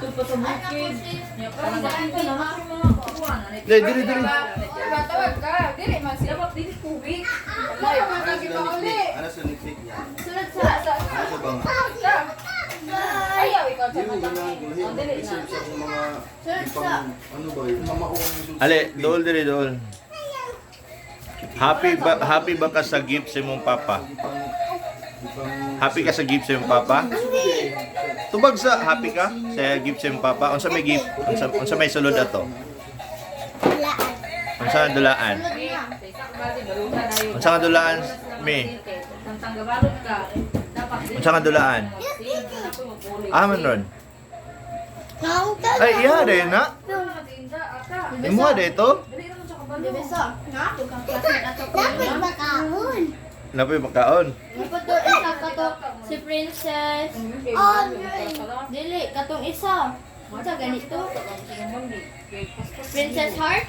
Pa sa bukid. Dili, dili, dili. Diba, tawag ka. Dili man siya. Dapat dili kubik. Wala man lagi mauli. Ano sa niknik niya? Sunod sa Ano sa banga? Ka. Ayaw ikaw sa Di mo mata. ganahan kung lahi. Mag-reserve sa akong mga Sunod sa pang, ano ba yun? Mamaong yung Ale, dool dili, dool. Happy ba ka sa gift sa imong papa? Happy ka sa gift sa imong papa? Tubag sa happy ka sa gift sa imong papa? Unsa may gift? Unsa may sulod ato? Unsa nga dulaan? Unsa nga dulaan, mi? Unsa nga dulaan? Ah, man ron. Ay, iya rin na. Imo dito? Bisa. Dapat makaon. Napoy makaon. Ito isa kato si Princess. Dili katong isa. Unsa ganito? Princess Heart?